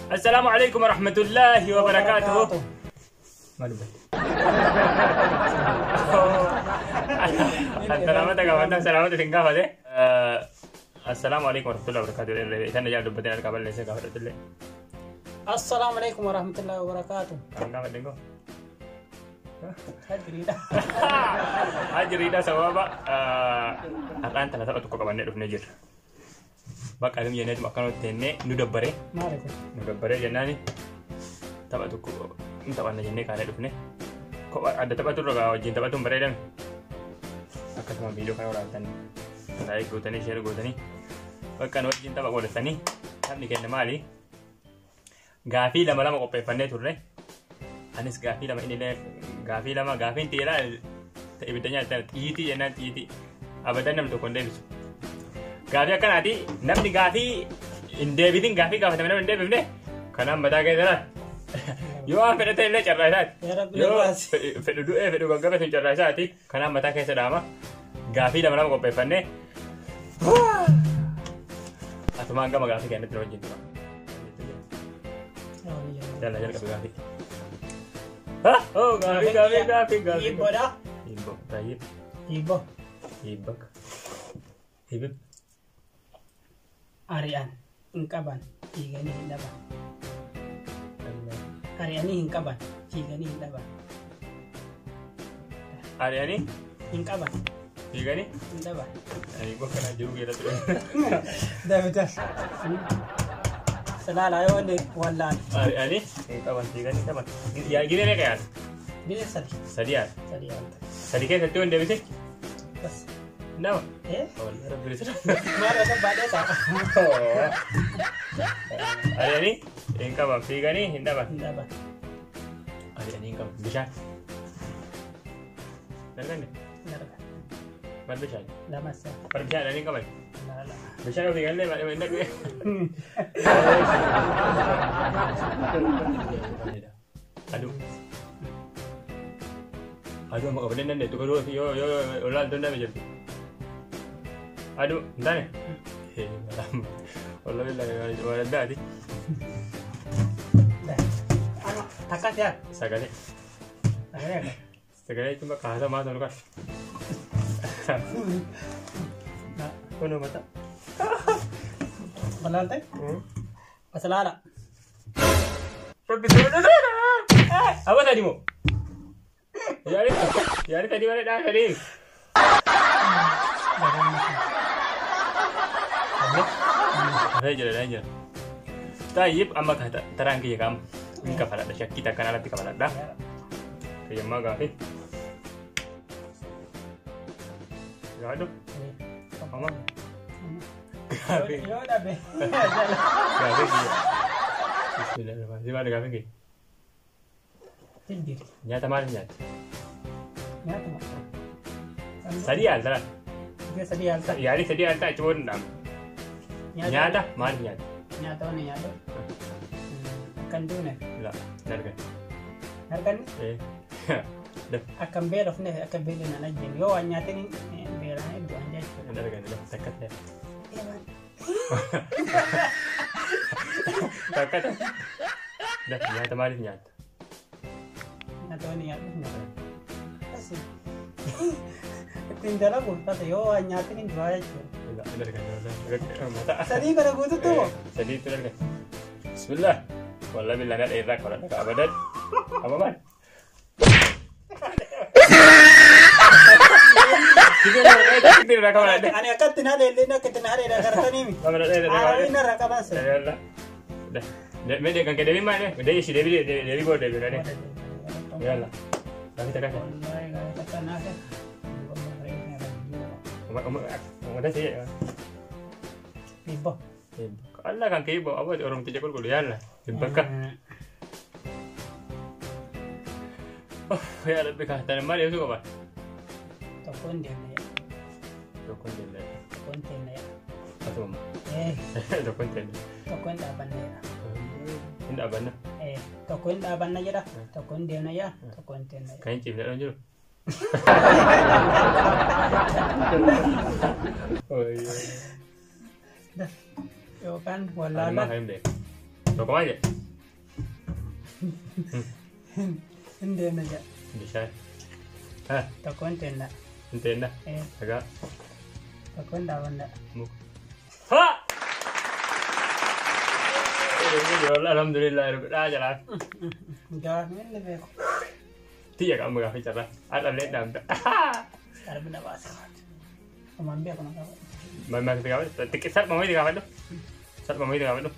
Assalaamu alaikum warahmatullaahi wabarakaatuhu. Maal dubbatte? Salaamata gaafadha, salaamata isin gaafate. Assalaamu alaikum warahmatullahi wabarakaatuhu. Isaan ijaa dubbateen harkaa balleessee gaafadhatullee. Assalaamu alaikum warahmatullahi wabarakaatuh. Kan gaafadhe koo. Hajriidha. Hajriidha sababa har'aan tana tapha tokko qabannee dhufnee jirra. Bakka adum jenneetuma akkanumatti teennee nu dabbaree Maali kun? nu dabbaree jennaani tapha tokko hin taphanna jennee kaanee dhufne. Kophaa adda taphatu irra wajjin taphatuun bareedame. Akkasuma viidiyoo kana waraabtanii like gootanii share gootanii bakka nu wajjin tapha godhatanii taphni keenya maali? Gaafii lama lama qopheeffannee turre. Anis gaafii lama inni illee gaafii lama gaafiin xiiraa ibidda nyaatan xiyiitii jennaan xiyiitii abadan namni tokko hin deebisu. Gaafii akkanaati namni gaafii hin deebisin gaafii gaafatame namni hin deebifne kanaan mataa keessa laal. Yoo waan fedhe ta'e illee carraa isaati. Yaa Rabbi Yoo na baasi. fedhu du'ee fedhu gaggabe sun carraa isaati. Kanaan mataa keessa dhaama. Gaafii lama lama qopheeffannee atumaan gama gaafii kennatti nu wajjin tura. Jalla jalqabe gaafii. Oh gaafii gaafii gaafii gaafii. Hiibboodha. Hiibbo tayyib Hiibbo. hiibbak hiibib Ari'an hin qaban fiiganii hin dhaban. Ari'anii hin qaban fiiganii hin dhaban. Ari'anii Hin qaban fiiganii hin dhaban. hiibbo kana jiru keessatti. Dabita. Salaalaa yoo inni wallaale. Ari'anii hin qaban fiiganii hin dhaban. Yaa gidee meeqa yaala? Biyya sadi. Sadi yaala. Sadi yaala. Sadi keessatti waan deebise Bas. nama. Eh? Wallah rabbi sira. Maal osoo baadhee ta'a? Ari'anii hin qaban fiiganii hin dhaban. Hin dhaban. Ari'anii hin qaban bishaan. Darganne Hin argan. mal bishaan. Lama isaa. Mal bishaan ari'anii hin qaban. Laala. Bishaan yoo fiiganillee maal hin dhaqne. Aduu. Aduu amma qabannee hin dandeettu garuu yoo yoo yoo laaltu hin dame jirti. Aduu hin taane. Wallah billahi waan addaati. Ama takka si'a. Sagalee. Sagalee akka. Sagalee jechuun bakka haasaa maata nu qaba. Kunoo mataa. Balaalte? Basalaala. Rabbi Apa tadi mo? Yari yari tadi mana dah tadi? Ada jira ada jira. Tayyib amma kata tarang kiyya kam. Ini kafaladha shakkii takkaan alatti kafaladha. Kayyammaa gaafii. Gaafadhu. Amma gaafii Yoo dhabe. gaafii kiyya. Bismillahirrahmanirrahim. Maal gaafii kiyya? Jijjiiri. Nyaata maal nyaata? Nyaatuma. Sadii yaalta laal. Biyya sadii yaalta. Yaalii sadii yaalta achi booda hin dhaamu. Nyaata maal nyaata? Nyaata waan nyaata. Akka hin duune. La, hin arganne. Arganne Daf, akka hin beelofne akka beelli nan ajjeene yoo waan nyaatin beelaan du'an jechuudha. hin arganne daf takka ta'e. Takka ta'e. Daf nyaata maaliif nyaatta? Nyaata waan nyaatu nyaata. Ittiin dalagu tasa yoo waan nyaatin hin du'aa jechuudha. La, hin arganne wallahi. Mataa. Sadii kana guututti moo? Sadii hin arganne. Bismillah. Wallah billah na dheeraa qoradha ka abadan. Amma maal? Ani akka ittiin haleellee akka ittiin haleedha gartanii mi? Haala inni irraa qaban sira. Mee kan deebii maal? Deebii ishee deebii deebii booda deebii nane. Yalla. Gaafii takka ta'e. Wallahi gaafii takka naaf. Uummata ishee Hibboo. Allah kan kee abu oromticha qulqullu yalla. Bakka. Yaa Rabbi kaatan maal eebsu qaba? Tokkoon deemna jedha. Tokkoon deemna. Tokkoon teenna jedha. Asuma. Tokkoon deemna. Tokkoon dhaabanna jedha. Hin dhaabanna. Tokkoon dhaabanna jedha. Tokkoon deemna jedha. Tokkoon teenna jedha. Kan hin ciifne dha jiru. Yookaan Animaa wallaalaa kan hin beeku. Tokko maal jedhe? Hin deemna jedha. Bishaan. Tokko hin teenna. Hin teenna. Dhagaa. Tokko hin dhaabanna. Muka. Ha! Alhamdulillah dhaa jalaa. Gaafni inni beeku. Tiyya qaama gaafii carraa. Har'allee dhaamta. Darbi na baasa. Umaan beeku na qaba. Maal maal gaafadhu? Xiqqi salphuma wayiiti gaafadhu. Salphuma wayiiti gaafadhu.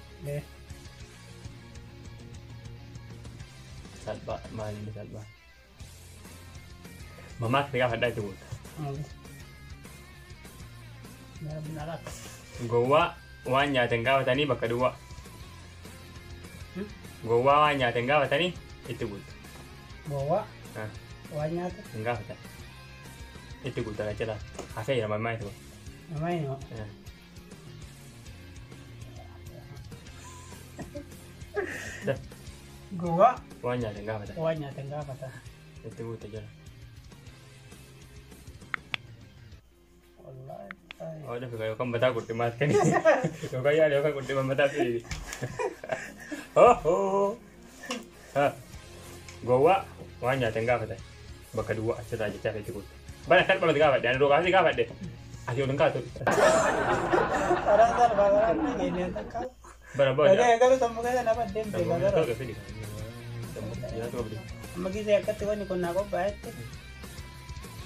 Salphaa maal inni salphaa? Mamaa itti gaafadhaa itti guuta. Darbi na laata. Gowwaa waan nyaatan gaafatanii bakka duwwaa. Gowwaa waan nyaatan gaafatanii itti guuta. Gowwaa waan nyaata hin gaafatan. Itti guuta jala. Hafee jira mamaa itti guuta. Mamaa inni Gowwaa waan nyaatan gaafatan. Waan nyaatan gaafatan. Itti guuta jala. Oh, dah fikir yookaan mataa qurxummaa kan yookaan yaada yookaan qurxummaa mataa fi. Oh oh. Ha. Gowwaa waan nyaatan gaafatan. Bakka duwwaa achirraa jechaa itti guuta. Bana salphumatti gaafadhe ani rogaasii gaafadhe. Asii ol hin kaatu. Karaa salphaa karaa nageenya takka. Bara booda. Dhagee garuu sammuu keessa nama deemte garuu. Amma gisee akkatti wanni kun naa qophaa'etti.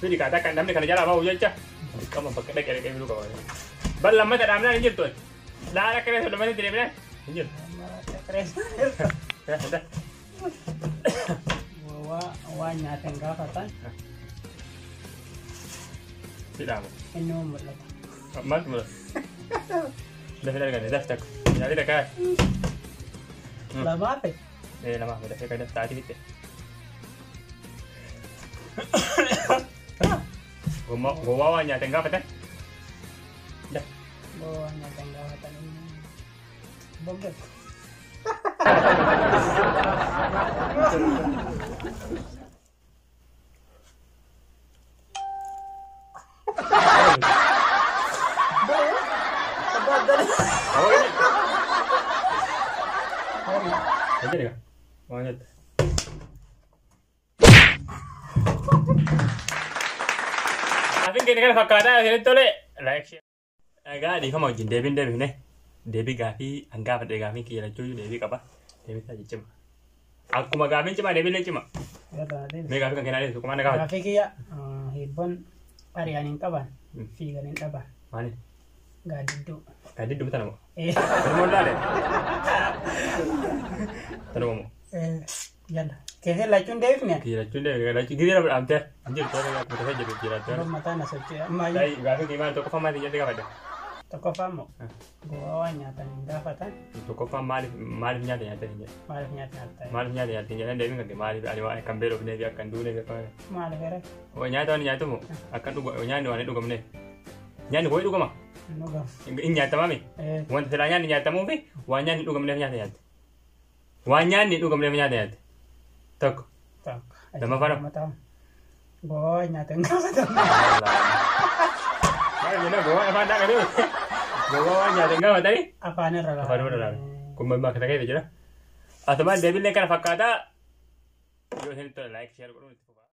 Fidi kaataa kan namni kana jalaa bahu jecha. Dirqama bakka dhaqee dhaqee fiduu qaba. Bar lammata dhaabnaan hin jirtu. Laala akka reessu lammata itti deebinaan hin jirtu. Waan nyaatan gaafatan. Si dhaamu. Inni mun mul'ata. Maaltu mul'ata? Dafee arganne daf takka. Nyaati takka. Lamaa fe. Lamaa fe dafee kan daf sa'aatii fitte. Gowwaa waan nyaatan gaafatan. Gowwaa waan nyaatan gaafatan. Boggee. Waan nyaata. Gaafiin keenya kana fakkaataa isinitti tole like share. Egaa dhiifama wajjin deebiin deebifne deebii gaafii hangaafadhe gaafiin kiyya lachuu deebii qaba. Deebii isaa ciccima. Akkuma gaafiin cimaa deebiin cima. Mee gaafii kan kennaa deebisu kumaan gaafadhe. Gaafii kiyya hibbon ari'an hin qaban fiigan hin dhaban. Maali? Gaaddidduu. Gaaddidduu bitana moo? Ilmoon laale. Tanuma moo? Yalla. Keessan lachuun deebifne? Kiyya lachuun deebifne lachuu gidira dhaamtee hin jirtu akkuma tasaa jiru jiraattu. Mataa na socho'e ammayyuu. Gaafii kiyya maal tokkoffaa maal jette gaafadhe? Tokkoffaa immoo gowwaa waan nyaatan hin gaafatan. Tokkoffaan maaliif nyaata nyaatan hin jedhe? Maaliif nyaata nyaatan? Maaliif nyaata nyaatan hin jedhan deebiin kan maaliif ani waan akkan beelofnee fi akkan duunee fi akkan. Maaliif era? Nyaata waan nyaatamu akkan dhuga nyaanni waan hin dhugamneef. Nyaanni koo dhugama? Hin dhugamu. Hin nyaatamame? Wanta silaa nyaanni nyaatamuu fi waan nyaanni hin dhugamneef nyaata nyaatte. Waan nyaanni hin dhugamneef nyaata nyaatte. Tokko. Tokko. Lammaffaan. Gowwaa waan nyaatan gaafatan. Maal jenna gowwaa afaan daakanii gowwaa waan nyaatan gaafatanii. Afaan irra laala. Afaan irra laala. Kun mammaa akka ta'e jira. Asumaan deebiillee kana fakkaataa yoo isinitti tole like share godhuun itti fufaa.